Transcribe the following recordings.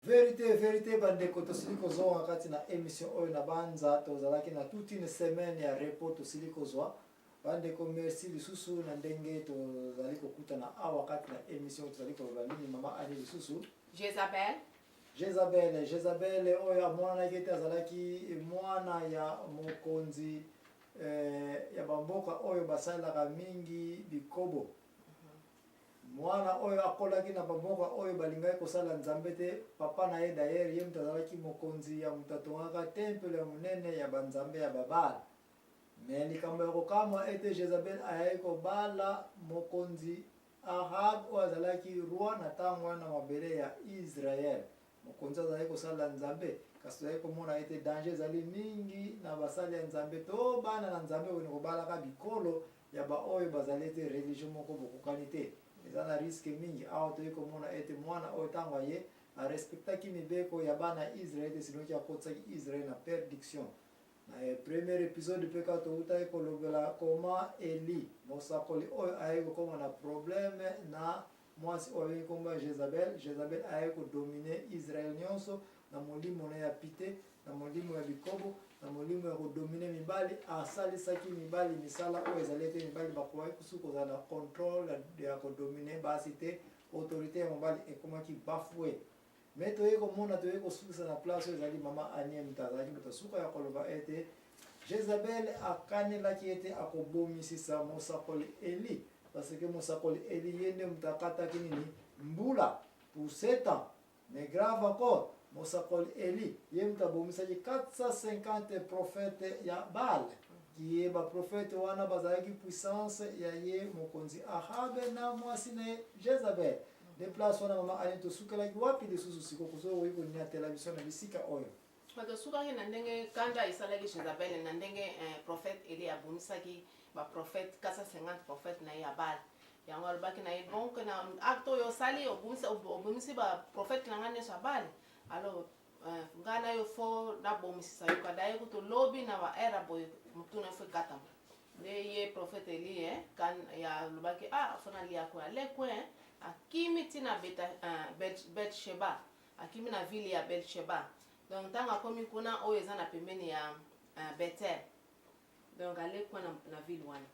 Verite verite bandeko, tosili kozonga kati na emission oyo. Na banza tozalaki na toute une semaine ya repos. Tosili kozwa bandeko, merci lisusu na ndenge tozali kokutana awa kati na emission. Tozali koloba nini, mama Ani, lisusu? Jezabel. Jezabel. Jezabel oyo amonanaki ete azalaki mwana ya mokonzi ya bamboka oyo basalelaka mingi bikobo, mwana oyo akolaki na bamboka oyo balingaki kosala Nzambe te. Papa na ye d'ailleurs, ye moto azalaki mokonzi ya moto atongaka tempelo ya monene ya banzambe ya Babala. Mais likambo ya kokamwa ete Jezabel ayaki kobala mokonzi Ahab oyo azalaki roi na ntango wana na mabele ya Israel. Mokonzi azalaki kosalela Nzambe, kasi tozalaki komona ete danger ezali mingi na basali ya Nzambe to bana na Nzambe kokende kobalaka bikolo ya baoyo bazali ete religion moko bokokani te. Eza na risque mingi. Awa toyei komona ete mwana oyo, ntango aye, arespectaki mibeko ya bana ya Israel te, sinoki akotisaki Israel na perdition. Na premier épisode mpe kaka toutaki kolobela koma Eli, mosakoli oyo ayaki kokóma na problème na mwasi oyo abengi nkombo ya Jezabel. Jezabel ayaki kodominer Israel nyonso na molimo na ya pite, na molimo ya bikobo, na molimo ya kodominer mibali. Asalisaki mibali misala oyo ezali ete mibali bakokaki kusu kozala na contrôle ya kodominer basi te. Autorité ya mobali ekomaki bafoué. Mais toyei komona, toyei kosukisa na place oyo ezali mama Anie moto azalaki moto suka ya koloba ete Jezabel akanelaki ete akobomisisa mosakoli Eli, parce que mosakoli Eli ye nde moto akataki nini? Mbula pour 7 ans. Mais grave encore, mosakoli Eli ye moto abomisaki 450 prophète ya Baal, ye baprofete wana bazalaki puissance ya ye mokonzi Ahabe na mwasi na ye Jezabel. Nde place wana, mama Ani, tosukelaki wapi lisusu? Sikoyo kozo okoki koniatela biso na bisika oyo. Tosukaki na ndenge kanda esalaki Jezabel, na ndenge prophète Eli abomisaki baprophète 450 prophète na ye ya Baal. Yango alobaki na ye: "Donc na acte oyo osali, obomisi baprophète na ngai nyonso ya Baal, alors ngai na yo faut nabomisisa yo kada ye kutu lobi na baheure ya boye, motuna faut ekatama." Nde ye prophète Eli kan ya alobaki: "Ah, faut nalia kwe." Alekwe, akimi ntina Betsheba, akimi na ville ya Betsheba. Donc ntango akomi kuna oyo eza na pembeni ya Betel, donc alekwa na ville wana.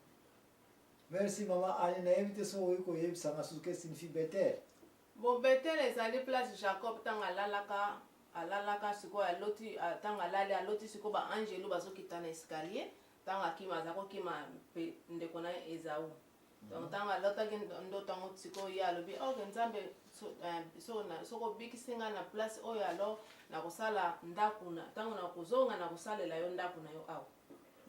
Merci, mama Ani. Nayebi te soki okoki koyebisanga susu que signifie Betel. Bon, Betel ezali place Jacob ntango alalaka, sikoyo aloti, ntango alali aloti sikoyo baangelu bazokita na escalier, ntango akima, aza kokima mpe ndeko na ye Ezau. Donc ntango alotaki ndoto yango, sikoyo ye alobi: "Ok Nzambe, soki obikisi ngai na place oyo, alors nakosala ndako na ntango nakozonga, nakosalela yo ndako na yo awa."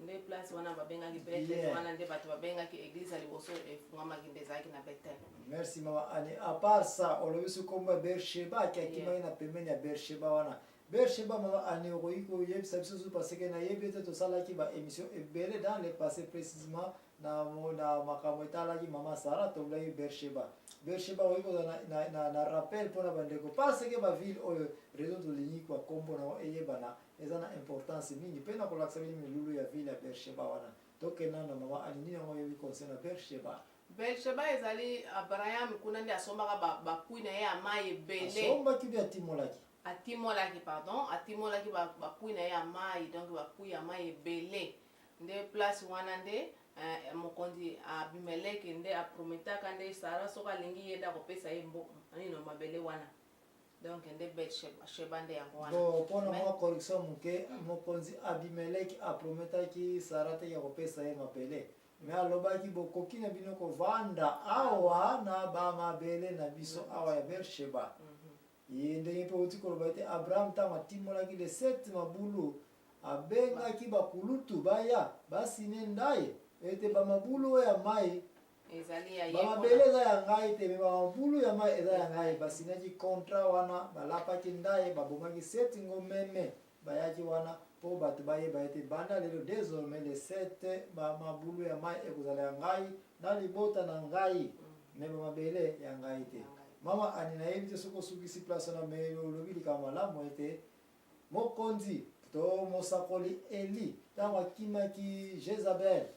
Nde place wana babengaki Betel. Wana nde bato babengaki église ya liboso efungwamaki, nde ezalaki na Betel. Merci, mama Ani. À part ça, olobi so kombo ya Bersheba, aki akimaki na pembeni ya Bersheba wana. Bersheba, mama Ani, okoki koyebisa biso su? Parce que nayebi ete tosalaki baémission ebele dans le passé, précisément na makambo etalaki mama Sara, tolobaki Bersheba. Bersheba, okoki kozala na rappel mpona bandeko? Parce que baville oyo, raison tolingi kwa kombo nango eyebana, eza na importance mingi mpe na kolakisa bino milulu ya ville ya Bersheba wana. Tokenda na mama Ani. Nini yango oyebi concernant Bersheba? Belsheba ezali Abraham kuna nde asombaka bapuits na ye ya mai ebele. Asombaki mpe atimolaki? Atimolaki, pardon, atimolaki bapuits na ye ya mai, donc bapuits ya mai ebele. Nde place wana nde mokonzi Abimeleke nde aprometaka nde Sara soki alingi ye nde akopesa ye nino mabele wana. Donc nde Betsheba nde yango wana. Bon, mpona mwa correction moke, mokonzi Abimeleki aprometaki Sara te ya kopesa ye mabele, mais alobaki: "Bokoki na bino kovanda awa na bamabele na biso awa ya Bersheba." Ye ndenge mpe outi koloba ete Abraham ntango atimolaki le sept mabulu, abengaki bakulutu baya basine ndaye ete bamabulu oyo ya mai ezali ya ye. Bamabele eza ya ngai te, mais bamabulu ya mai eza ya ngai. Basinaki contrat wana, balapaki ndaye, babomaki sept ngomeme, bayaki wana mpo bato bayeba ete banda lelo, désormais, le sept bamabulu ya mai ekozala ya ngai na libota na ngai, mais bamabele ya ngai te. Mama Ani, nayebi te soki osukisi place wana, mais olobi likambo malamu ete mokonzi to mosakoli Eli, ntango akimaki Jezabel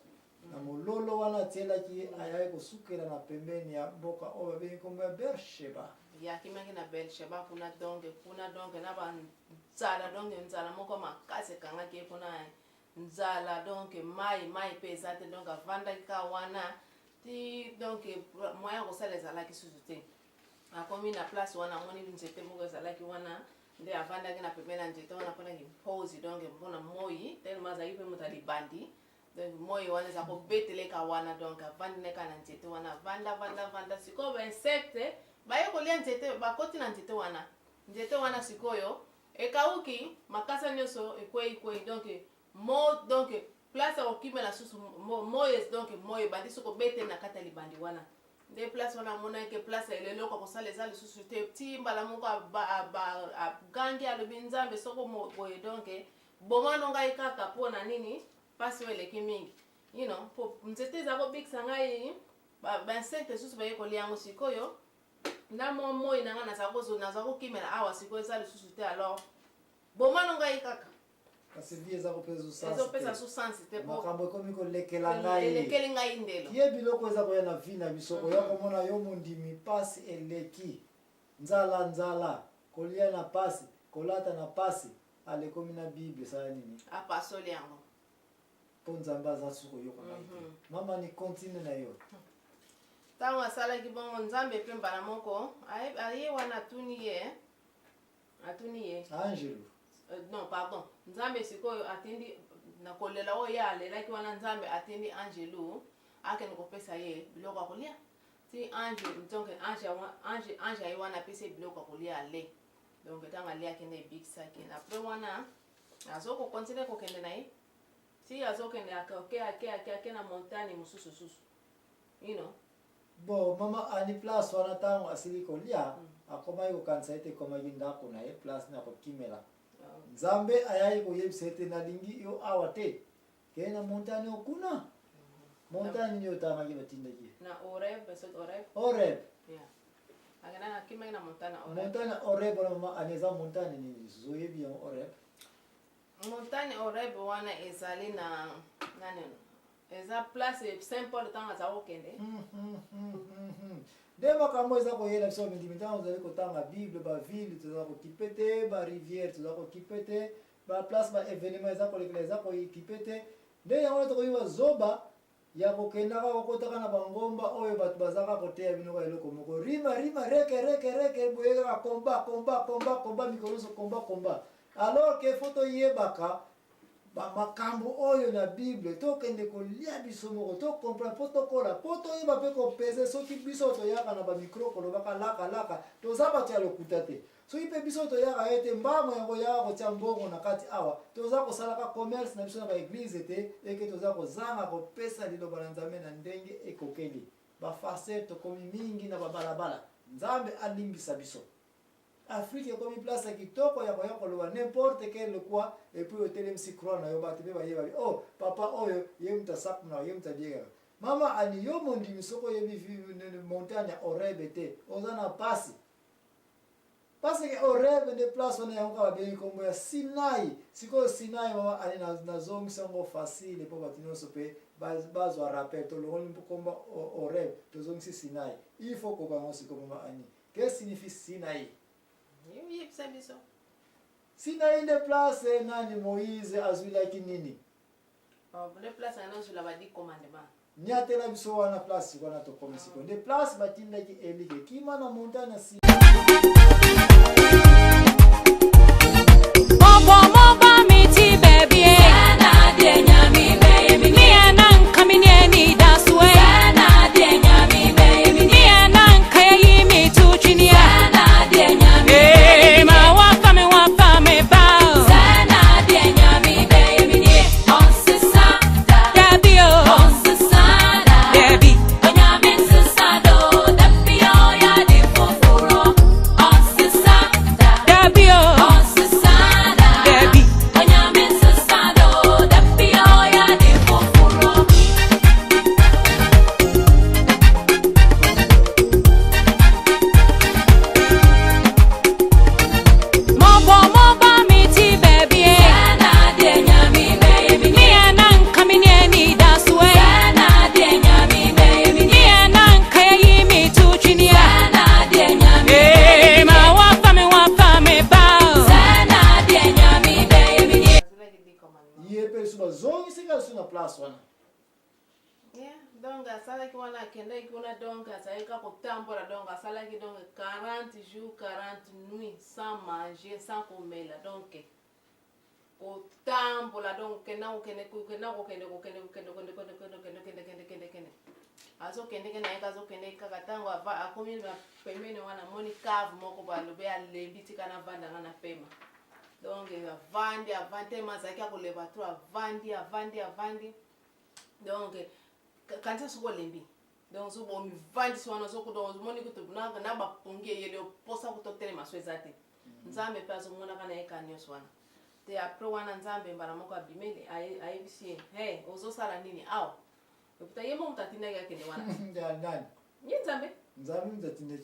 na mololo wana atielaki ye, ayaki kosukela na pembeni ya mboka oyo babengi nkombo ya Bersheba. Ye akimaki na Beersheba kuna, donc kuna, donc na banzala, donc nzala moko makasi ekangaki ye kuna, nzala, donc mai mpe eza te. Donc avandaki kaka wana ti, donc moyen ya kosala ezalaki susu te. Akomi na place wana, amoni nzete moko ezalaki wana, nde avandaki na pembeni ya nzete wana mpona kimpozi, donc mpona moi, tellement azalaki mpe moto ya libandi. Donc moi wana eza kobeteleka wana. Donc avandi ne kaka na nzete wana, avanda, vanda, vanda. Sikoyo bainsecte baye kolia nzete, bakoti na nzete wana. Nzete wana sikoyo ekauki, makasa nyonso ekwei kwei. Donc mo, donc place ya kokimela susu moi, donc moi ebandi soki kobeteli na kati ya libandi wana. Nde place wana amonaki place eloko ya kosala eza lisusu te. Ti mbala moko agangi, alobi: "Nzambe, soko boye, donc bomano ngai kaka. Mpo na nini mpasi oyo eleki mingi mpo nzete eza kobikisa ngai, bainsecte lisusu baye kolia yango. Sikoyo na mwa moi na ngai naza kokimela awa, sikoyo eza lisusu te. Alors bomano ngai kaka." Kasi vie eza kopesa. Ezopesa su sens te po makambo ekomi kolekela ngai. Elekeli ngai ndelo. Ye biloko eza koya na vie na biso, koya komona yo mondimi, pasi eleki, nzala, nzala, kolia na pasi, kolata na pasi, alekomi na Bible, esala nini? Apasoli yango. Mpo Nzambe aza su koyoka ngai te. Mama, ni continue na yo. Ntango asalaki bongo, Nzambe mpe mbala moko aye wana, atuni ye, atuni ye. Angelo. Non, pardon, Nzambe sikoyo atindi na kolela oyo ye alelaki wana, Nzambe atindi angelu akende kopesa ye biloko ya kolia. Ti ange, donc ange aye wana, apesi ye biloko ya kolia, ale. Donc ntango aliaki nde ebikisaki. Après wana azokocontinuer kokende na ye, ti azokende, ake, ake, ake, ake na montagne mosusu susu. Bon, mama ani, place wana, ntango asili kolia, akomaki kokanisa ete ekomaki ndako na ye, place na kokimela. Nzambe ayaki koyebisa ete nalingi yo awa te, kende na montagne oyo kuna. Montagne nini otangaki batindaki ye? Na Oreb, soki Oreb. Oreb. Yeah. Akendaki, akimaki na montagne Oreb. Montagne Oreb wana, mama ani, eza montagne nini lisusu oyebi yango, Oreb? Montagne Oreb wana ezali na nani, eza place Saint Paul ntango aza kokende. Nde makambo eza koyela biso mindimi ntango ozali kotanga Bible, baville toza kokipe te, barivière toza kokipe te, baplace baévénement eza kolekela eza kokipe te. Nde yango wana tokoyiba zoba ya kokendaka kokotaka na bangomba oyo bato bazaka koteya bino ka eloko moko, rima rima, reke reke reke, boye kaka komba komba komba komba, mikolo nyonso komba komba, alors que faut toyebaka bamakambo oyo na Bible, tokende kolia biso moko, tocomprendre mpo tokola, mpo toyeba mpe kopese. Soki biso toyaka na bamicro kolobaka laka laka, toza bato ya lokuta te. Soki mpe biso toyaka ete mbango yango yaka kotia mbongo na kati awa, toza kosalaka commerce na biso na baéglise te, eke toza kozanga kopesa liloba na Nzambe na ndenge ekokeli. Bafarceur tokomi mingi na babalabala. Nzambe alimbisa biso. Afrique ekomi place ya kitoko ya koya koloba n'importe quel quoi, et puis otelemisi croix na yo, bato mpe bayeba: "Oh, papa oyo, ye moto asakumaka, ye moto abiekaka." Mama ani, yo mondimi, soki oyebi montagne ya Orebe te, oza na pasi, parce que Orebe nde place wana yango kaka babengi nkombo ya Sinai. Sikoyo Sinai, mama ani, nazongisa yango facile mpo bato nyonso mpe bazwa rappel. Tolongoli nkombo Orebe, tozongisi Sinai. Il faut koka yango sikoyo. Mama ani, que signifie Sinai? Yebisa biso. Sinai nde place nani, Moïse azwilaki nini? Nde place yango ozwila ba 10 commandement. Niatela biso wana. Place wana tokomi sikoyo nde place batindaki Elike kima na montagne ya Sinai. Ọbọ mi ti bẹ̀bi ẹ̀. Mi ẹ̀ na nka mi ní ẹni ìdásùwẹ̀. Mi ẹ̀ na nka yẹ mi tu twini ẹ̀. Ee, ma wá fa mi wá fa mi bá o. Dàbí o. Dàbí. na place wana. Yeah, donc asalaki wana, akendaki kuna, donc azalaki kaka kotambola, donc asalaki donc 40 jours 40 nuits sans manger, sans komela, donc kotambola, donc kenda kokende, kokenda, kokende, kokende, kokende, kokende, kokende, kokende, kende, kende, kende, kende, azokendeke na ye, azokende kaka. Ntango akomi na pembeni wana, amoni cave moko, balobi alembi, tika navandanga na pema. Donc avandi, avandi, tema azalaki akoleba trop, avandi, avandi, avandi. Donc kanisa soki olembi, donc soki omivandisi wana, omoni kutu na bapongi eyeli, oposa kutu otelema, so eza te. Nzambe mpe azomonaka na ye ka nyonso wana te. Après wana, Nzambe mbala moko abimeli, ayebisi ye: "Hey, ozosala nini awa?" Ekuta ye mo moto atindaki akende wana. Nani? Ye Nzambe. Nzambe moto atindaki.